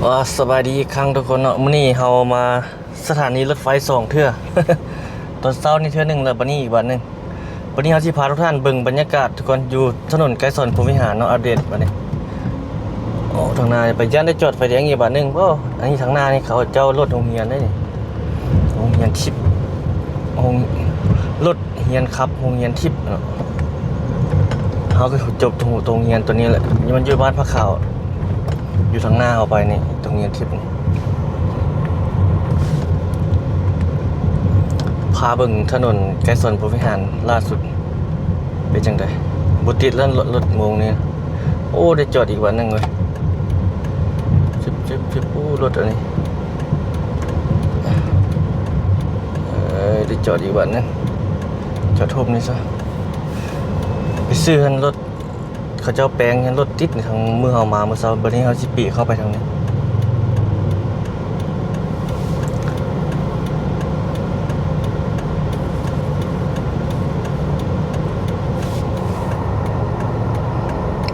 ອ່າ ສະບາຍດີອີກຄັ້ງທຸກຄົນເນາະ, ມື້ນີ້ເຮົາມາສະຖານີລົດໄຟສອງເທື່ອ ຕອນເຊົ້ານີ້ເທື່ອໜຶ່ງ ແລ້ວບັດນີ້ອີກບັດໜຶ່ງ. ບັດນີ້ເຮົາຊິພາທຸກທ່ານເບິ່ງບັນຍາກາດທຸກຄົນ ຢູ່ຖະໜົນໄກສອນພົມວິຫານເນາະ, ອັບເດດບັດນີ້. ໂອ້ ທາງໜ້າໄປຢ້ານໄດ້ຈອດໄຟແດງອີກບັດໜຶ່ງ. ໂອ້ ອັນນີ້ທາງໜ້ານີ້ເຂົາເຈົ້າລົດໂຮງຮຽນເດ້ນີ້, ໂຮງຮຽນທິບ ໂຮງ ລົດຮຽນຂັບໂຮງຮຽນທິບເນາະ. ເຮົາກໍຈົບໂຮງຮຽນຕົວນີ້ແຫຼະ, ມັນຢູ່ບ້ານຜາຂາວ ຢູ່ທາງໜ້າເຮົາໄປນີ້ ໂຮງຮຽນທິບ. ພາເບິ່ງຖະໜົນໄກສອນພົມວິຫານລ່າສຸດ ເປັນຈັ່ງໃດ? ບໍ່ຕິດແລ້ວ ລົດ ລົດໂມງນີ້. ໂອ້ ໄດ້ຈອດອີກວັນໜຶ່ງເວີຍ. ຊຶບ ຊຶບ ຊຶບ. ໂອ້ ລົດອັນນີ້ ເອີ ໄດ້ຈອດອີກວັນໜຶ່ງ, ຈອດໂຮມນີ້ຊະ. ໄປຊື້ຫັ້ນ ລົດ ເຂົາເຈົ້າແປງ ເຫັນລົດຕິດທາງມື້ເຮົາມາມື້ເຊົ້າ, ບັດນີ້ເຮົາຊິປີ້ເຂົ້າໄປທາງນີ້.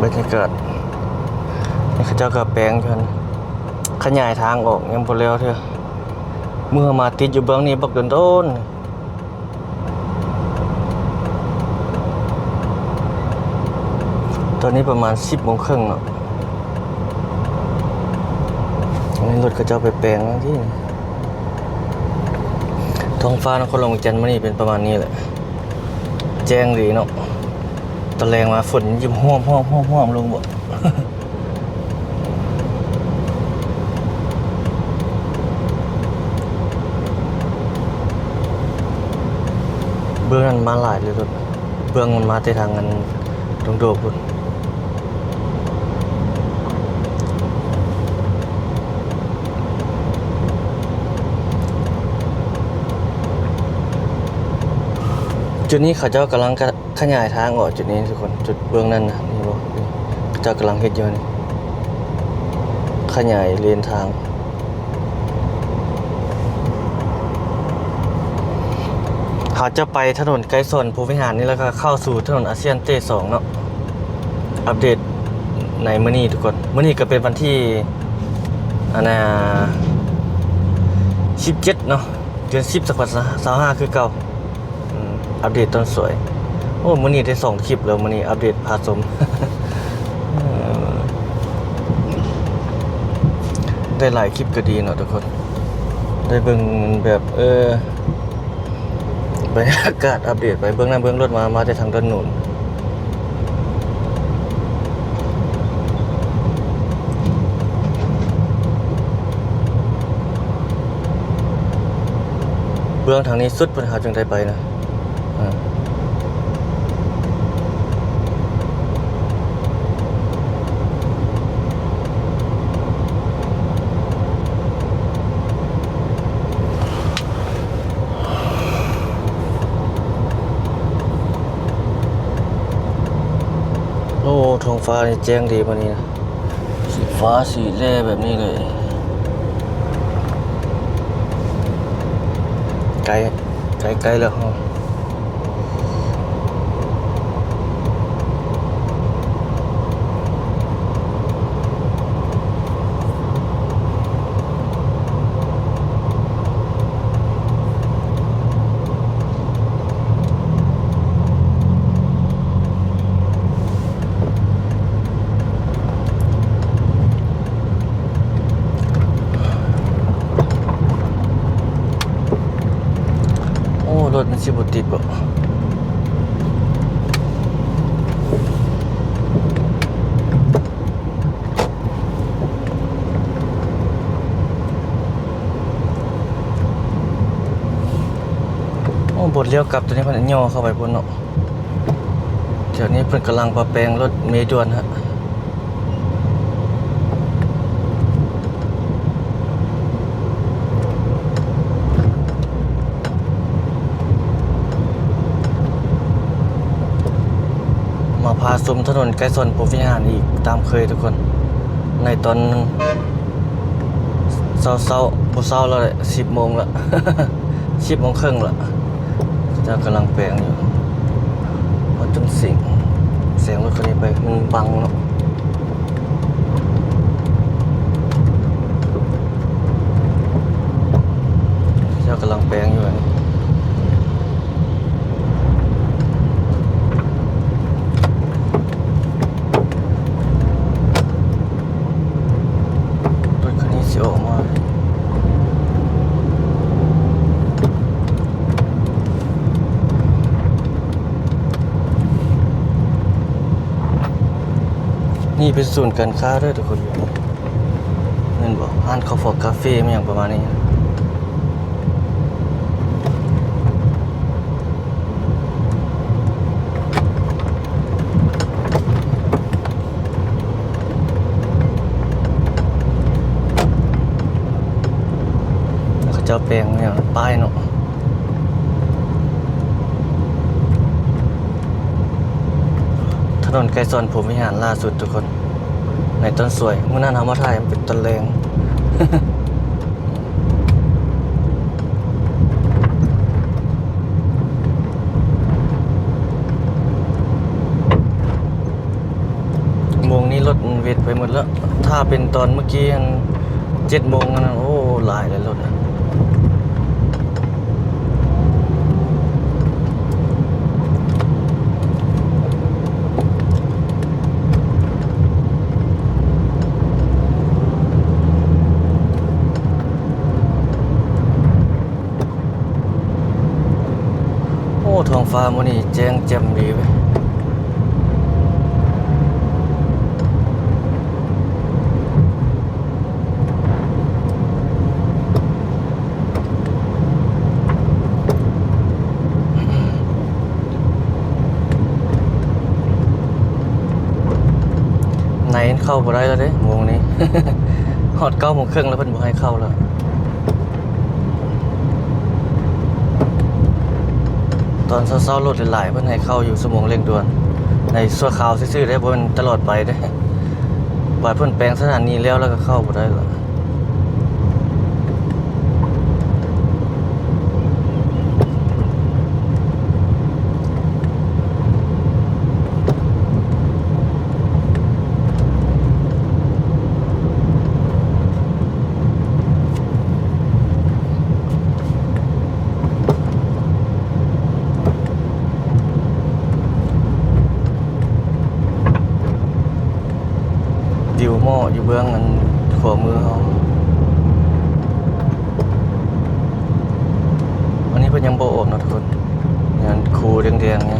ບັນຍາກາດ ເຂົາເຈົ້າກໍແປງຢູ່ຫັ້ນ, ຂະຫຍາຍທາງອອກ ຍັງບໍ່ແລ້ວເທື່ອ. ມື້ເຮົາມາຕິດຢູ່ເບື້ອງນີ້ບັກດົນໆ. ຕອນນີ້ປະມານສິບໂມງເຄິ່ງເນາະ. ອັນນີ້ລົດເຂົາເຈົ້າໄປແປງແລ້ວຕິ. ທ້ອງຟ້ານະຄອນຫຼວງວຽງຈັນມື້ນີ້ເປັນປະມານນີ້ແຫຼະ, ແຈ້ງດີເນາະ. ຕອນແລງມາຝົນຍິບຮວບໆໆໆລົງບໍ? ເບື້ອງນັ້ນມາຫຼາຍເລີຍລົດ, ເບື້ອງມັນມາແຕ່ທາງອັນດົງໂດບພຸ້ນ. ຈຸດນີ້ເຂົາເຈົ້າກຳລັງກະ ຂະຫຍາຍທາງອອກຈຸດນີ້ທຸກຄົນ, ຈຸດເບື້ອງນັ້ນນະ ເຫັນບໍ່? ເຂົາເຈົ້າກຳລັງເຮັດຢູ່ນີ້, ຂະຫຍາຍເລນທາງ. ເຮົາຈະໄປຖະໜົນໄກສອນພົມວິຫານນີ້ ແລ້ວກໍເຂົ້າສູ່ຖະໜົນອາຊຽນເຕສອງເນາະ. ອັບເດດໃນມື້ນີ້ທຸກຄົນ, ມື້ນີ້ກໍເປັນວັນທີ ອັນນ່າ ສິບເຈັດເນາະ ເດືອນສິບ ສອງພັນຊາວຫ້າຄືເກົ່າ. ອືມ ອັບເດດຕອນສວຍ. ໂອ້ ມື້ນີ້ໄດ້ສອງຄລິບແລ້ວ, ມື້ນີ້ອັບເດດພາຊົມ ເອີ ໄດ້ຫຼາຍຄລິບກໍດີເນາະທຸກຄົນ, ໄດ້ເບິ່ງແບບ ເອີ ບັນຍາກາດອັບເດດໄປ. ເບື້ອງໜ້າເບື້ອງລົດມາ ມາແຕ່ທາງດ້ານໂນ້ນ. ເບື້ອງທາງນີ້ສຸດພຸ້ນ ເຮົາຈຶ່ງໄດ້ໄປນະ. ອາ ໂອ້ ທ້ອງຟ້ານີ້ແຈ້ງດີມື້ນີ້ນະ, ສີຟ້າສີແລ່ແບບນີ້ເລີຍ. ໃກ້ ໃກ້ໆແລ້ວເຮົາ. ໂອ້ ລົດມັນຊິບໍ່ຕິດບໍ? ໂອ້ ບົດລ້ຽວກັບຕົວນີ້ເພິ່ນຫຍໍ້ເຂົ້າໄປພຸ້ນເນາະ. ແຖວນີ້ເພິ່ນກຳລັງປະແປງລົດເມດ່ວນຮະ. ມາພາຊົມຖະໜົນໄກສອນພົມວິຫານອີກຕາມເຄີຍທຸກຄົນ ໃນຕອນ ເຊົ້າໆ ບໍ່ເຊົ້າແລ້ວແຫຼະ ສິບໂມງລະ ສິບໂມງເຄິ່ງລະ. ເຂົາເຈົ້າກຳລັງແປງຢູ່. ເອົາຈົນເສງ ແສງລົດຄັນນີ້ໄປ ມັນບັງເນາະ. ໂ ກຳລັງແປງຢູ່ ອັນນີ້ ລົດຄັນນີ້ຊິອອກມາ. ນີ້ເປັນສູນການຄ້າເດີທຸກຄົນ. ແມ່ນບໍ່? ຮ້ານເຂົ້າຟອກກາເຟ ແມ່ນຫຍັງປະມານນີ້. ເຂົາເຈົ້າແປງຫຍັງ ປ້າຍເນາະ. ຖະໜົນໄກສອນພົມວິຫານລ່າສຸດທຸກຄົນ ໃນຕອນສວຍ. ມື້ນັ້ນເຮົາມາຖ່າຍມັນເປັນຕອນແລງ. ໂມງນີ້ລົດມັນເວັດໄປໝົດແລ້ວ. ຖ້າເປັນຕອນເມື່ອກີ້ຫັ້ນ ເຈັດໂມງຫັ້ນນະ ໂອ້ ຫຼາຍແລ້ວລົດ. ໂອ້ ທ້ອງຟ້າມື້ນີ້ແຈ້ງແຈ່ມດີເວີຍ. ໃນເຂົ້າບໍ່ໄດ້ແລ້ວເດ້ ໂມງນີ້ ຮອດເກົ້າໂມງເຄິ່ງແລ້ວ ເພິ່ນບໍ່ໃຫ້ເຂົ້າແລ້ວ. ຕອນເຊົ້າໆ ລົດຫຼາຍໆ ເພິ່ນໃຫ້ເຂົ້າຢູ່ຊົ່ວໂມງເລັ່ງດ່ວນ ໃນຊົ່ວຄາວຊື່ໆ ເດ້ ບໍ່ແມ່ນຕະຫຼອດໄປເດ້. ບາດເພິ່ນແປງສະຖານີແລ້ວ ແລ້ວກໍເຂົ້າບໍ່ໄດ້ລະ. ວິວໝໍ້ຢູ່ເບື້ອງອັນຂວາມືເຮົາ. ອັນນີ້ເພິ່ນຍັງບໍ່ອອກເນາະທຸກຄົນ ອັນຄູແດງໆ ນີ້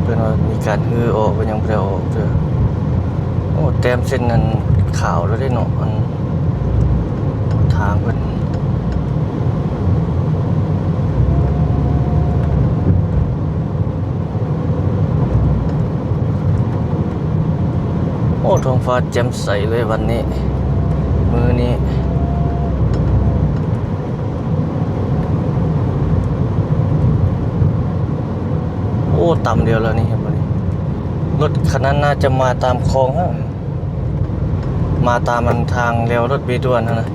ເພິ່ນວ່າມີການຮື້ອອກ ເພິ່ນຍັງບໍ່ໄດ້ເອົາອອກເທື່ອ. ໂອ້ ແຕ້ມເສັ້ນນັ້ນຂາວແລ້ວເດ້ເນາະ ອັນທາງເພິ່ນ. ໂອ້ ທ້ອງຟ້າແຈ່ມໃສເລີຍວັນນີ້ ມື້ນີ້. ໂອ້ ຕຳດຽວແລ້ວນີ້ ເຫັນບໍ່ນີ້? ລົດຄັນນັ້ນໜ້າຈະມາຕາມຄອງຫັ້ນ ມາຕາມອັນທາງແລວລົດເມດ່ວນຫັ້ນນະ.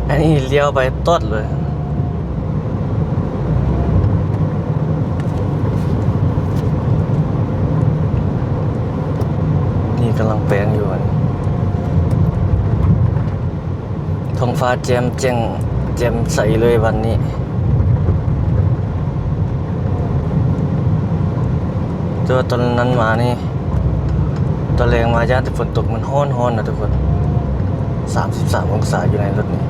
ອັນນີ້ລ້ຽວໄປຕອດເລີຍ. ນີ້ກຳລັງແປງຢູ່ ອັນ ທ້ອງຟ້າແຈ່ມແຈ້ງແຈ່ມໃສເລີຍວັນນີ້. ແຕ່ວ່າຕອນນັ້ນມານີ້ ຕອນແລງມາຢ້ານແຕ່ຝົນຕົກ ມັນຮ້ອນໆ ນະທຸກຄົນ. ສາມສິບສາມອົງສາຢູ່ໃນລົດນີ້.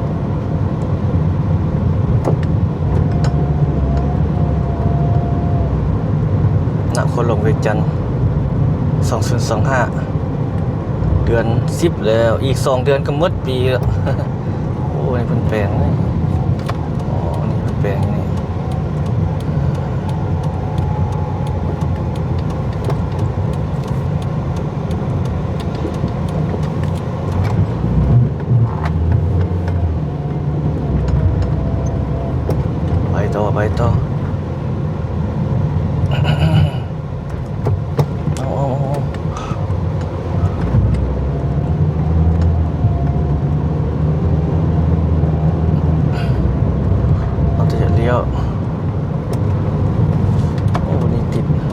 ນະຄອນຫຼວງວຽງຈັນ ສອງພັນຊາວຫ້າ ເດືອນສິບແລ້ວ ອີກສອງເດືອນກໍໝົດປີແລ້ວ. ໂອ້ ນີ້ເພິ່ນແປງເລີຍ. ອໍ ນີ້ເພິ່ນແປງນີ້. ໄປຕໍ່ ໄປຕໍ່. ເອົາ ເອົາ ເອົາ ເອົາ ເອົາແຕ່ຢາກລ້ຽວ. ໂອ້ ນີ້ຕິດ. ອ່າ.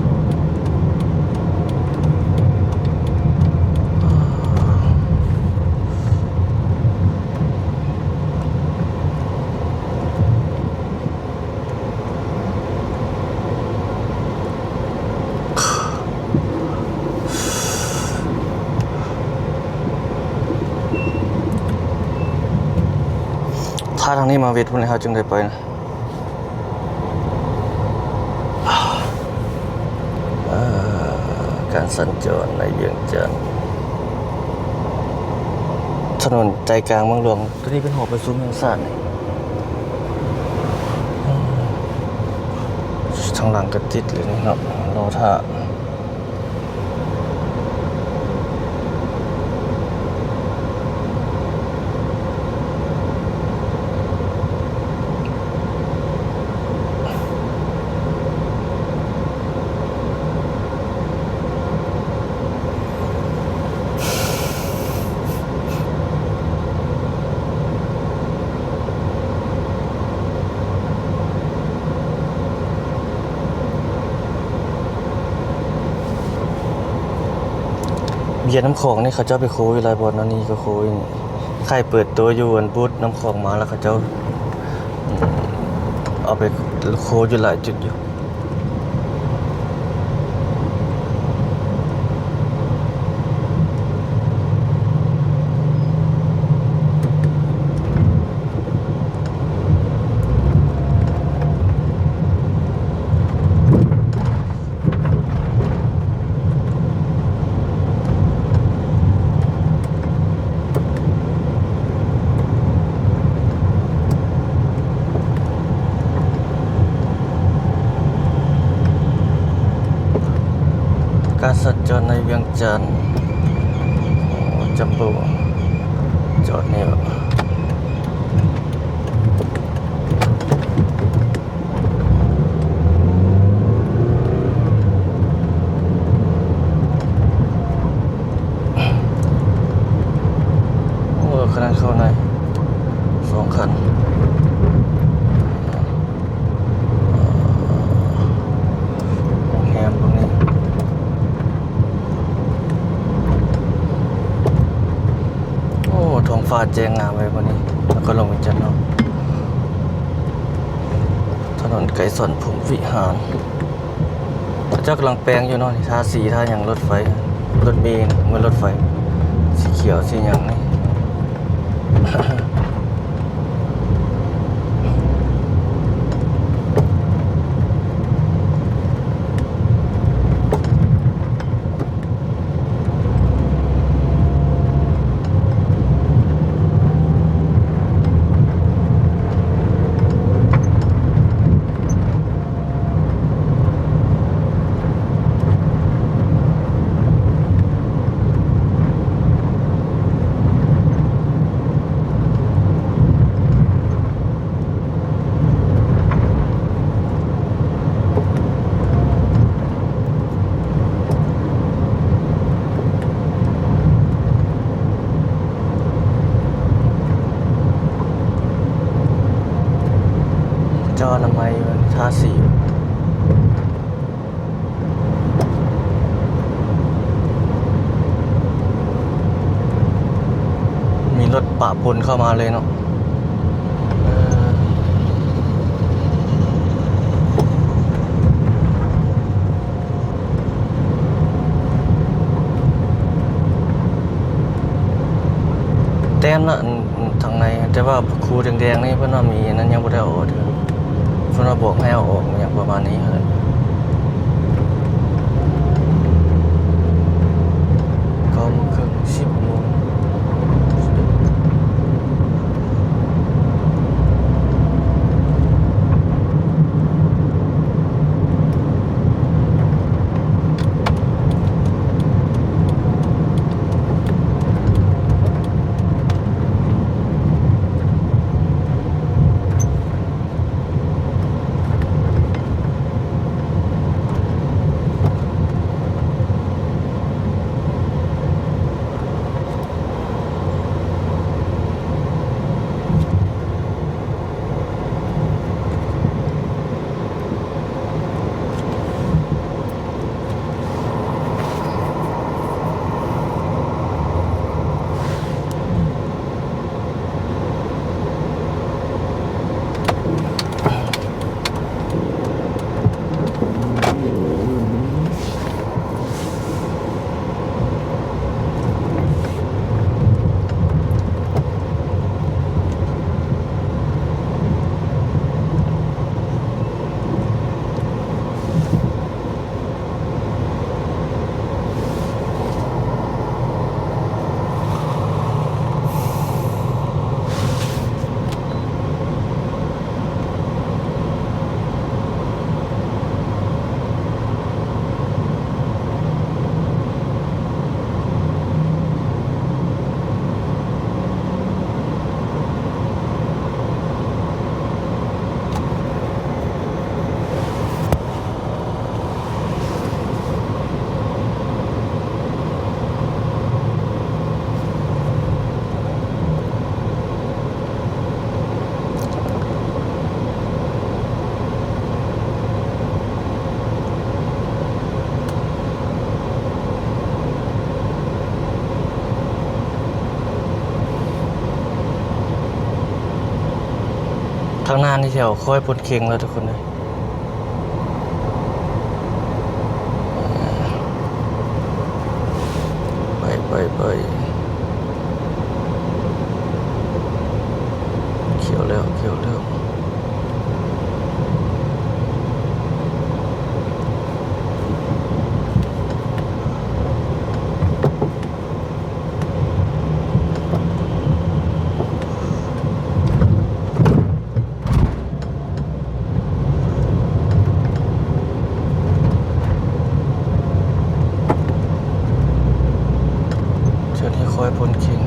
ພາທາງນີ້ມາເວດພຸ້ນແລ້ວ ເຮົາຈຶ່ງໄດ້ໄປນະ. ເອີ ການສັນຈອນໃນວຽງຈັນ ຖະໜົນໃຈກາງເມືອງຫຼວງ. ຕົວນີ້ເປັນຫໍປະຊຸມແຫ່ງຊາດນີ້. ທາງຫຼັງກໍຕິດເລີຍນີ້ເນາະ ລໍຖ້າ. ເບຍນ້ຳຂອງນີ້ເຂົາເຈົ້າໄປໂຄຢູ່ຫຼາຍບ່ອນເນາະ ນີ້ກໍໂຄຢູ່ນີ້ ຄ້າຍເປີດໂຕຢູ່ອັນບູດນ້ຳຂອງມາ ແລ້ວເຂົາເຈົ້າເອົາໄປໂຄຢູ່ຫຼາຍຈຸດຢູ່. ການສັນຈອນໃນວຽງຈັນ ໂອ້ ຈັມໂບ້ ຈອດນີ້. ໂອ້ ຂະໜາດເຂົ້າໃນສອງຄັນ ໂຮງແຮມພວກນີ້. ໂອ້ ທ້ອງຟ້າແຈ້ງງາມເລີຍມື້ນີ້ ນະຄອນຫຼວງວຽງຈັນເນາະ. ຖະໜົນໄກສອນພົມວິຫານ ເຂົາເຈົ້າກຳລັງແປງຢູ່ເນາະ ນີ້ ທາສີທາຫຍັງ ລົດໄຟ ລົດເມ ແມ່ນລົດໄຟ ສີຂຽວສີຫຍັງນີ້. ເຈົ້າອະນາໄມ ທາສີ ມີລົດປະປົນເຂົ້າມາເລີຍເນາະ. ແຕ້ມນະ ທາງໃນ ແຕ່ວ່າຄູແດງໆນີ້ເພິ່ນວ່າມີອັນນັ້ນ ຍັງບໍ່ໄດ້ເອົາອອກເທື່ອ ເພິ່ນວ່າບອກໃຫ້ເອົາອອກ ຫຍັງປະມານນີ້ຫັ້ນແຫຼະ. ເກົ້າໂມງເຄິ່ງ ສິບໂມງ. ທາງໜ້ານີ້ແຖວຄ້ອຍພົ້ນເຄັງແລ້ວທຸກຄົນເອີຍ. ໄປ ໄປ ໄປ. ຂຽວແລ້ວ ຂຽວແລ້ວ. ເທື່ອນີ້ຄ່ອຍພົ້ນເຄັງ.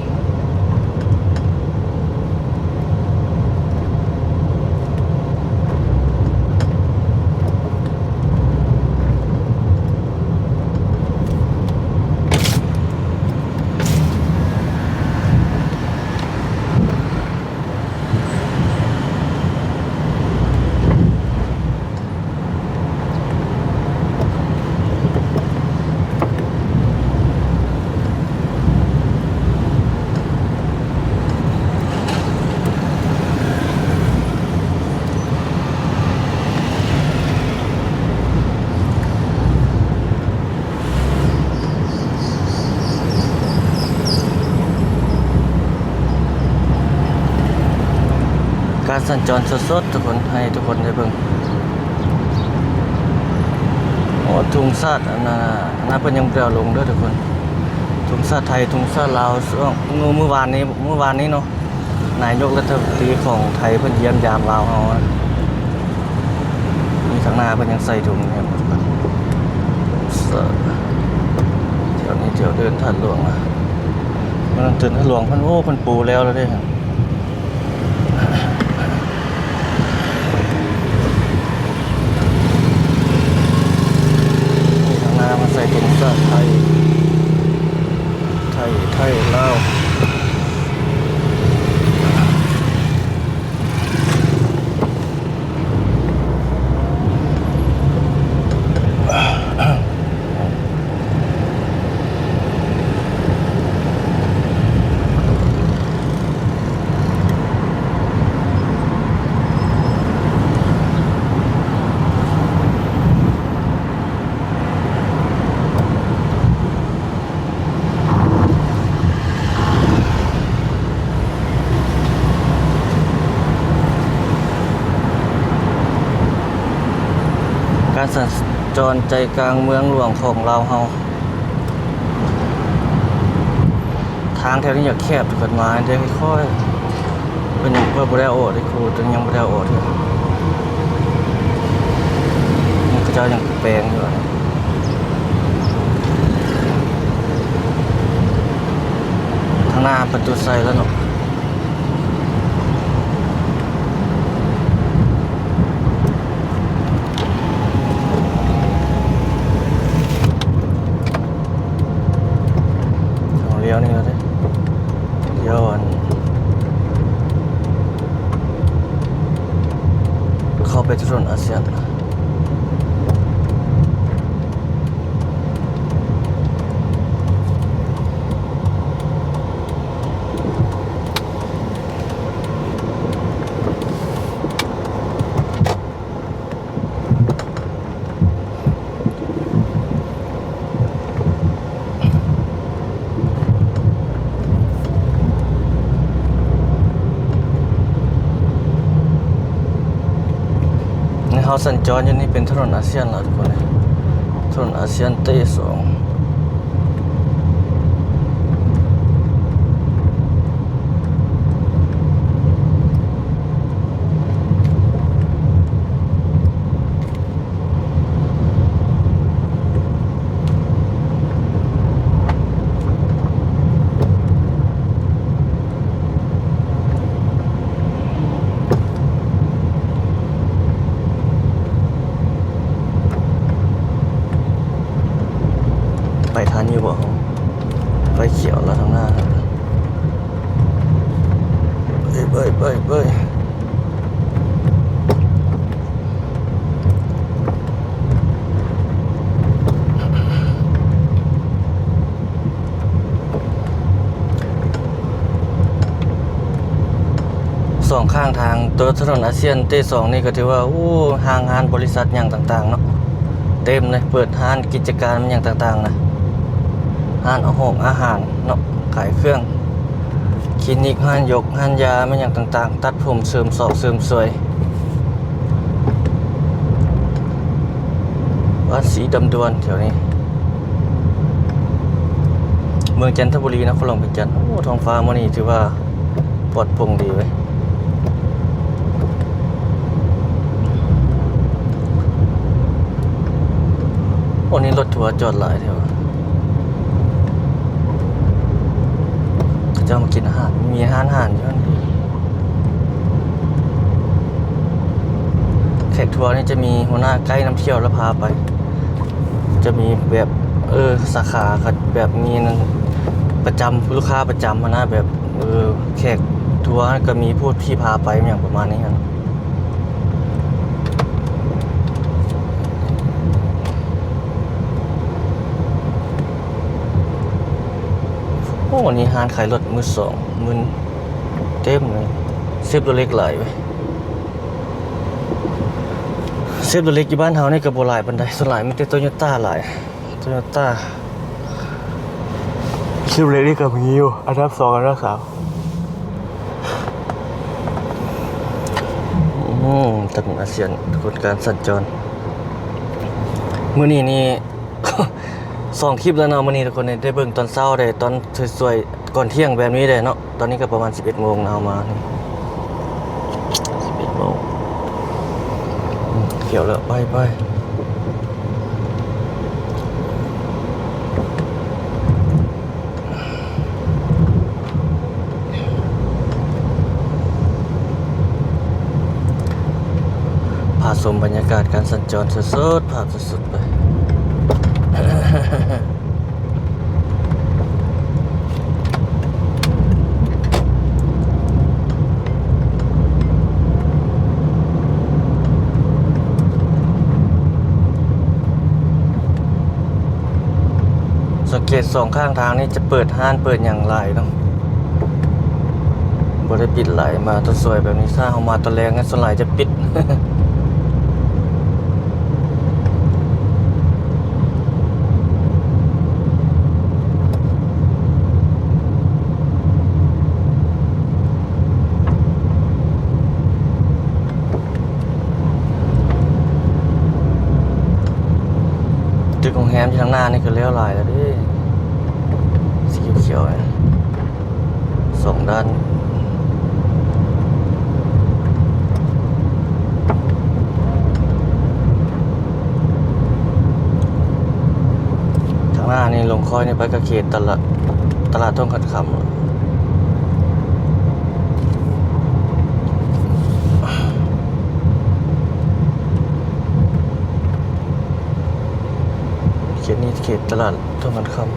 ການສັນຈອນສົດໆ ທຸກຄົນ ໃຫ້ທຸກຄົນໄດ້ເບິ່ງ. ໂອ້ ທຸງຊາດ ອັນນັ້ນ ອັນນັ້ນເພິ່ນຍັງບໍ່ໄດ້ເອົາລົງເດີທຸກຄົນ. ທຸງຊາດໄທ ທຸງຊາດລາວ ຊ່ວງມື້ ມື້ວານນີ້ ມື້ວານນີ້ເນາະ ນາຍົກລັດຖະມົນຕີຂອງໄທເພິ່ນຢ້ຽມຢາມລາວເຮົານະ. ນີ້ທາງໜ້າເພິ່ນຍັງໃສ່ຖົງຢູ່. ແຖວນີ້ແຖວເດີ່ນທາດຫຼວງນະ. ເດີ່ນທາດຫຼວງເພິ່ນ ໂອ້ ເພິ່ນປູແລ້ວແລ້ວເດ້. ນີ້ທາງໜ້າມາໃສ່ທຸງຊາດໄທ ໄທ ໄທ ລາວ. ການສັນຈອນໃຈກາງເມືອງຫຼວງຂອງລາວເຮົາ. ທາງແຖວນີ້ຢາກແຄບ ເພິ່ນວ່າແຕ່ຄ່ອຍ ເພິ່ນຍັງ ເພິ່ນບໍ່ໄດ້ເອົາອອກເດ້ ຄູເພິ່ນຍັງບໍ່ໄດ້ເອົາອອກເທື່ອ. ເຂົາເຈົ້າຍັງແປງຢູ່. ທາງໜ້າປະຕູໄຊແລ້ວເນາະ. ເຮົາລ້ຽວນີ້ແລ້ວເດ້ ລ້ຽວອັນ ເຂົ້າໄປຖະໜົນອາຊຽນ. ໃນເຮົາສັນຈອນຢູ່ນີ້ເປັນຖະໜົນອາຊຽນເນາະທຸກຄົນເອີຍ ຖະໜົນອາຊຽນເຕສອງ. ໄປທັນຢູ່ບໍ່ເຮົາ? ໄຟຂຽວແລ້ວທາງໜ້າ. ເອີຍ ເອີຍ ເອີຍ ເອີຍ. ເ ສອງຂ້າງທາງ ໂຕຖະໜົນອາຊຽນເຕສອງນີ້ກໍຖືວ່າ ໂອ້ ຫ້າງຮ້ານບໍລິສັດຫຍັງຕ່າງໆເນາະ ເຕັມເລີຍ ເປີດຮ້ານກິດຈະການຫຍັງຕ່າງໆນະ ຮ້ານອາຫອງອາຫານເນາະ ຂາຍເຄື່ອງ ຄລີນິກ ຮ້ານຢົກ ຮ້ານຢາ ແມ່ນຫຍັງຕ່າງໆ ຕັດຜົມ ເສີມສອກເສີມສວຍ ບ້ານສີດຳດວນແຖວນີ້ ເມືອງຈັນທະບູລີ ນະຄອນຫຼວງວຽງຈັນ. ໂອ້ ທ້ອງຟ້າມື້ນີ້ຖືວ່າ ປອດໂປ່ງດີເວີຍ. ໂອ້ ນີ້ລົດທົວຈອດຫຼາຍແທ້ຫວາ. ເຂົາເຈົ້າມາກິນອາຫານ ມີຮ້ານອາຫານຢູ່ຫັ້ນ. ແຂກທົວນີ້ຈະມີຫົວໜ້າໄກ້ນຳທ່ຽວແລ້ວພາໄປ. ຈະມີແບບ ເອີ ສາຂາ ແບບມີນັ້ນ ປະຈຳ ລູກຄ້າປະຈຳຫັ້ນນະ ແບບ ເອີ ແຂກທົວກໍມີຜູ້ທີ່ພາໄປ ຫຍັງປະມານນີ້ຫັ້ນ. ໂອ້ ນີ້ຮ້ານຂາຍລົດມືສອງ ມື ເຕັມເລີຍ. ເຊບໂຣເລັກຫຼາຍເວີຍ. ເຊບໂຣເລັກຢູ່ບ້ານເຮົານີ້ກໍບໍ່ຫຼາຍປານໃດ ສ່ວນຫຼາຍມີແຕ່ໂຕໂຍຕ້າຫຼາຍ ໂຕໂຍຕ້າ. ເຊບໂຣເລັກນີ້ກໍມີຢູ່ ອັນດັບສອງ ອັນດັບສາມ. ອືມ ຖະໜົນອາຊຽນ ທຸກຄົນ ການສັນຈອນ ມື້ນີ້ນີ້ ສອງຄລິບແລ້ວເນາະ ມື້ນີ້ທຸກຄົນ ໄດ້ເບິ່ງຕອນເຊົ້າເດ້ ຕອນສວຍໆ ກ່ອນທ່ຽງແບບນີ້ເດ້ເນາະ. ຕອນນີ້ກໍປະມານສິບເອັດໂມງນະ ເຮົາມານີ້ ສິບເອັດໂມງ. ອືມ ຂຽວແລ້ວ ໄປ ໄປ. ພາຊົມບັນຍາກາດການສັນຈອນສົດໆ ພາບສົດໆໄປ. ສັງເກດສອງຂ້າງທາງນີ້ຈະເປີດຮ້ານເປີດຫຍັງຫຼາຍເນາະ ບໍ່ໄດ້ປິດຫຼາຍ. ມາຕອນສວຍແບບນີ້ ຖ້າເຮົາມາຕອນແລງ ສ່ວນຫຼາຍຈະປິດ. ຕຶກໂຮງແຮມຢູ່ທາງໜ້ານີ້ກໍແລ້ວຫຼາຍແລ້ວເດ້ ສີຂຽວໆ ສອງດ້ານ. ທາງໜ້ານີ້ລົງຄ້ອຍນີ້ໄປກໍເຂດຕະຫຼາດ ຕະຫຼາດທົ່ງຂັນຄຳ. ເຂດນີ້ເຂດຕະຫຼາດທົ່ງຂັນຄຳ.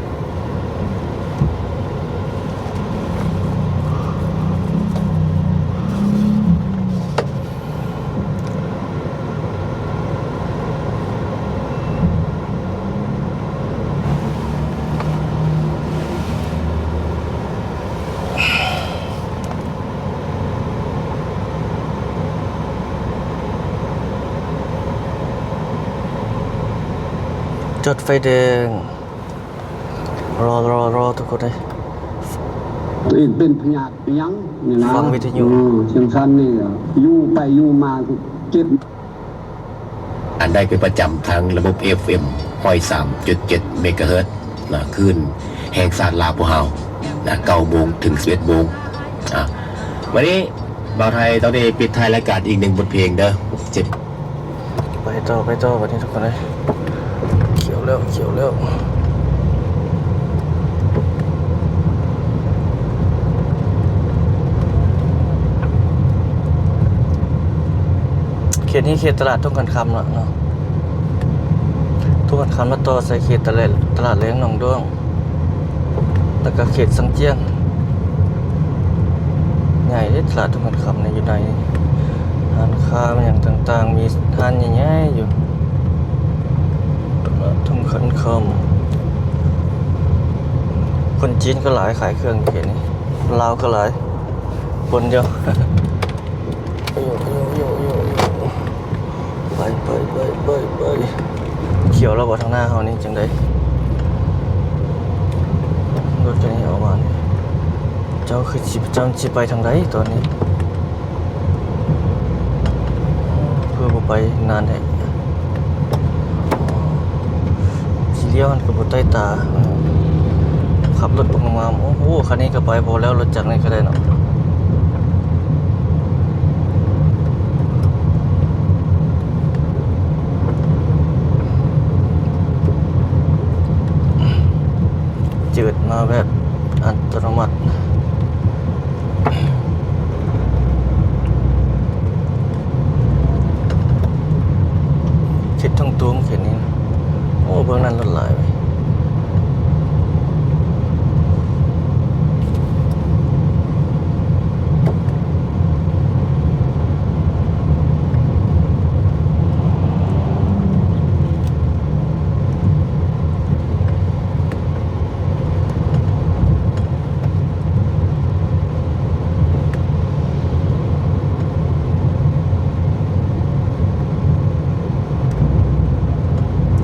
ຈົດໄຟແດງ. ລໍ ລໍ ລໍ ທຸກຄົນເອີຍ ຕົວເອງເປັນພະຍາດອີ່ຫຍັງນີ້ນະ ຟັງວິທະຍຸ ເອີ ຈັ່ງຊັ້ນນີ້ ຢູ່ໄປຢູ່ມາເຈັບ. ອັນໃດເປັນປະຈຳທາງລະບົບ ເອັຟເອັມ ຮ້ອຍສາມຈຸດເຈັດ ເມກາເຮີດ ນະ ຄື້ນແຫ່ງຊາດລາວພວກເຮົາ ນະ ເກົ້າໂມງເຖິງສິບເອັດໂມງ. ອ່າ ມື້ນີ້ບ່າວໄທຕ້ອງໄດ້ປິດທ້າຍລາຍການອີກໜຶ່ງບົດເພງເດີ ເຈັບ ໄປຕໍ່ ໄປຕໍ່ບັດນີ້ທຸກຄົນເອີຍ. ຂຽວແລ້ວ ຂຽວແລ້ວ. ເຂດນີ້ເຂດຕະຫຼາດທົ່ງຂັນຄຳເນາະ ເນາະ ທົ່ງຂັນຄຳ ແລ້ວຕໍ່ໃສ່ເຂດຕະຫຼາດ ຕະຫຼາດແລງໜອງດ້ວງ. ແລ້ວກໍເຂດຊາງຈຽງ ໃຫຍ່ເດ້ ຕະຫຼາດທົ່ງຂັນຄຳນີ້ ຢູ່ໃນຮ້ານຄ້າຫຍັງຕ່າງໆ ມີຮ້ານໃຫຍ່ໆຢູ່ ຕະຫຼາດທົ່ງຂັນຄຳ. ຄົນຈີນກໍຫຼາຍ ຂາຍເຄື່ອງຢູ່ເຂດນີ້ ລາວກໍຫຼາຍ ປົນຢູ່. ໄປ ໄປ ໄປ ໄປ. ຂຽວແລ້ວບໍ່? ທາງໜ້າເຮົານີ້ຈັ່ງໃດ? ລົດຄັນນີ້ອອກມານີ້ ເຈົ້າຄືຊິ ເຈົ້າຊິໄປທາງໃດຕອນນີ້? ຄືບໍ່ໄປນານແທ້? ຊິລ້ຽວຫັ້ນກໍບໍ່ໃຕ້ຕາ. ຂັບລົດບັກງາມໆ. ໂອ້ໂຫ ຄັນນີ້ກໍໄປພໍແລ້ວ, ລົດຈັກນີ້ກໍໄດ້ເນາະ. ຈືດມາແບບອັດຕະໂນມັດ. ເຂດທົ່ງຕູມເຂດນີ້. ໂອ້ ເບື້ອງນັ້ນລົດຫຼາຍເວີຍ.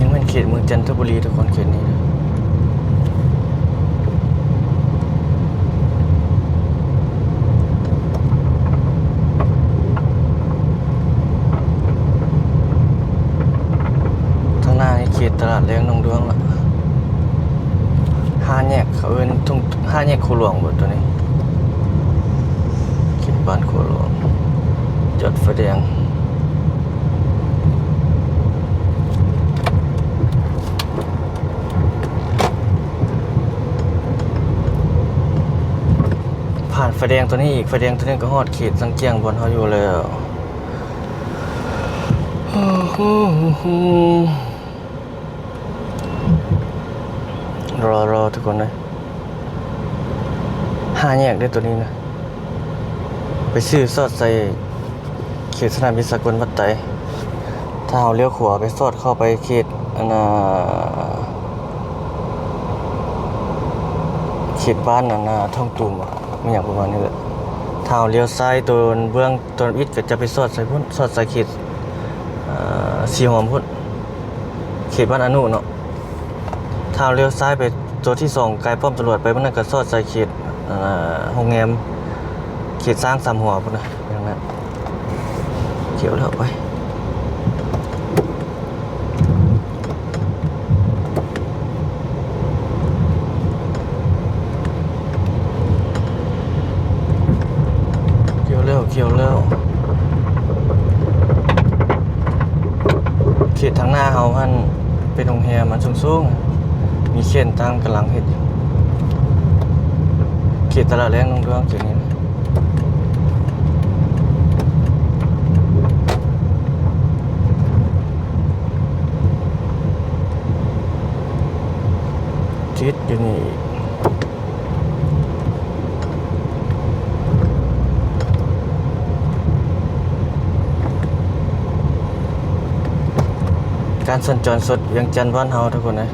ຍັງແມ່ນເຂດເມືອງຈັນທະບູລີທຸກຄົນ ເຂດນີ້ນະ. ທາງໜ້ານີ້ເຂດຕະຫຼາດແລງໜອງດວງລະ. ຫ້າແຍກ ເຂົາເອີ້ນທົ່ງ ຫ້າແຍກໂຄຫຼວງບໍ ໂຕນີ້? ເຂດບ້ານໂຄຫຼວງ. ຈອດໄຟແດງ. ຜ່ານໄຟແດງໂຕນີ້ອີກ, ໄຟແດງໂຕນີ້ກໍຮອດເຂດສັງກຽງບ່ອນເຮົາຢູ່ແລ້ວ. ລໍ ລໍ ທຸກຄົນເອີຍ. ຫ້າແຍກເດ້ໂຕນີ້ນະ. ໄປຊື່ສອດໃສ່ເຂດສະໜາມບິນສາກົນວັດໄຕ. ຖ້າເຮົາລ້ຽວຂວາໄປສອດເຂົ້າໄປເຂດ ອັນນ່າ ເຂດບ້ານ ອັນນ່າ ທ້ອງຕູມ ແມ່ນຫຍັງປະມານນີ້ແຫຼະ. ຖ້າເຮົາລ້ຽວຊ້າຍໂຕເບື້ອງ ໂຕອິດກໍຈະໄປສອດໃສ່ພຸ້ນ, ສອດໃສ່ເຂດ ເອີ ສີຫອມພຸ້ນ. ເຂດບ້ານອະນຸເນາະ. ຖ້າລ້ຽວຊ້າຍໄປຕົວທີສອງ ກາຍປ້ອມຕຳຫຼວດໄປ ມັນກໍສອດໃສ່ເຂດ ເອີ ໂຮງແຮມ ເຂດຊ້າງສາມຫົວພຸ້ນນະ. ຢ່າງນັ້ນ ຂຽວແລ້ວ ໄປ. ຂຽວແລ້ວ ຂຽວແລ້ວ. ເຂດທາງໜ້າເຮົາຫັ້ນເປັນໂຮງແຮມອັນສູງໆ ມີເຂດຕ່າງກຳລັງເຮັດຢູ່. ເຂດຕະຫຼາດແລງໜອງດວງ ເຂດນີ້ນະ. ຕິດຢູ່ນີ້ອີກ. ການສັນຈອນສົດວຽງຈັນບ້ານເຮົາທຸກຄົນເອີຍ.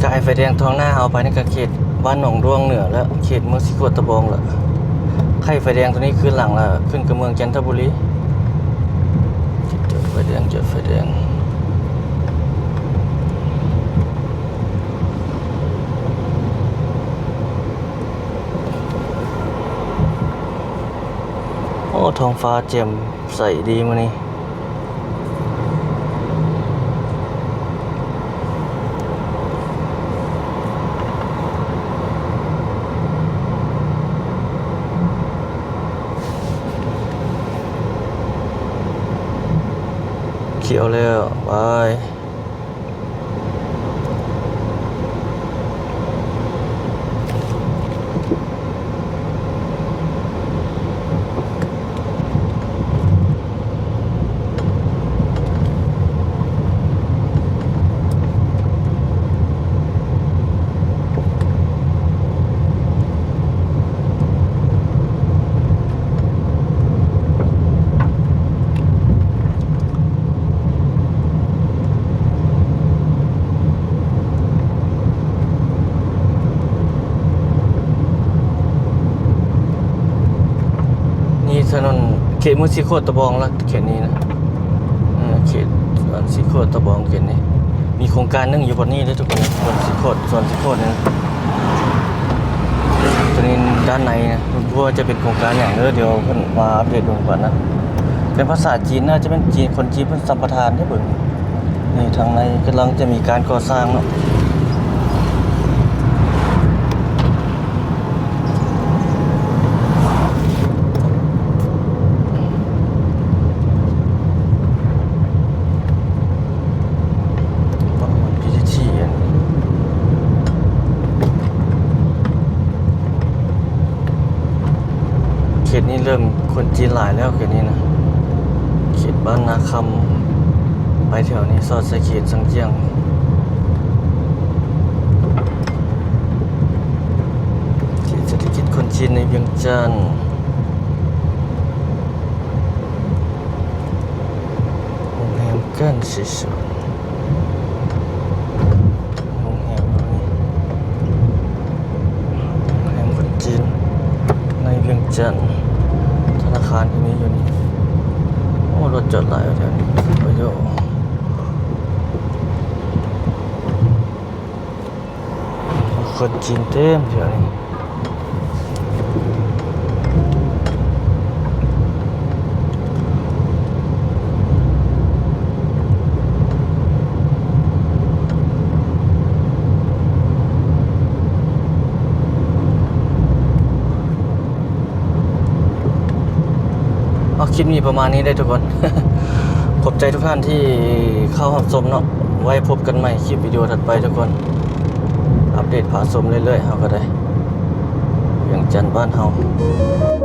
ກາຍໄຟແດງທາງໜ້າເຮົາໄປນີ້ກໍເຂດ ບ້ານໜອງດ້ວງເໜືອ ແລະ ເຂດເມືອງສີໂຄດຕະບອງລະ. ໄຂ່ໄຟແດງໂຕນີ້ຄືນຫຼັງລະ ຂຶ້ນກັບເມືອງຈັນທະບູລີ. ຈອດໄຟແດງ ຈອດໄຟແດງ. ໂອ້ ທ້ອງຟ້າແຈ່ມໃສດີມື້ນີ້. ຂຽວແລ້ວ ບາຍ. ເ ຖະໜົນເຂດເມືອງສີໂຄດຕະບອງລະ ເຂດນີ້ນະ ເອີ ເຂດສວນສີໂຄດຕະບອງ ເຂດນີ້ ມີໂຄງການໜຶ່ງຢູ່ບ່ອນນີ້ເດ້ທຸກຄົນ ສວນສີໂຄດ ສວນສີໂຄດນີ້ ຕົວນີ້ດ້ານໃນນະ ບໍ່ຮູ້ວ່າຈະເປັນໂຄງການຫຍັງເດີ ດຽວເພິ່ນມາອັບເດດເບິ່ງກ່ອນນະ ເປັນພາສາຈີນ ໜ້າຈະເປັນຈີນ ຄົນຈີນເພິ່ນສຳປະທານເດ້ເບິ່ງ ນີ້ທາງໃນກຳລັງຈະມີການກໍ່ສ້າງເນາະ. ເຂດນີ້ເລີ່ມຄົນຈີນຫຼາຍແລ້ວ ເຂດນີ້ນະ ເຂດບ້ານນາຄຳ ໄປແຖວນີ້ສອດໃສ່ເຂດຊາງຈຽງ ເຂດເສດຖະກິດຄົນຈີນໃນວຽງຈັນ ໂຮງແຮມເກີນສີ່ສອງ ໂຮງແຮມ ໂຮງແຮມຄົນຈີນໃນວຽງຈັນ ທະນາຄານກໍມີຢູ່ນີ້ ໂອ້ ລົດຈອດຫຼາຍແຖວນີ້ ໂອ້ໂຫ ຄົນຈີນເຕັມແຖວນີ້. ເອົາ ຄລິບນີ້ປະມານນີ້ເດີທຸກຄົນ ຂອບໃຈທຸກທ່ານທີ່ເຂົ້າຮັບຊົມເນາະ ໄວ້ພົບກັນໃໝ່ຄລິບວິດີໂອຖັດໄປທຸກຄົນ ອັບເດດພາຊົມເລື້ອຍໆ ເຮົາກໍໄດ້ ວຽງຈັນບ້ານເຮົາ.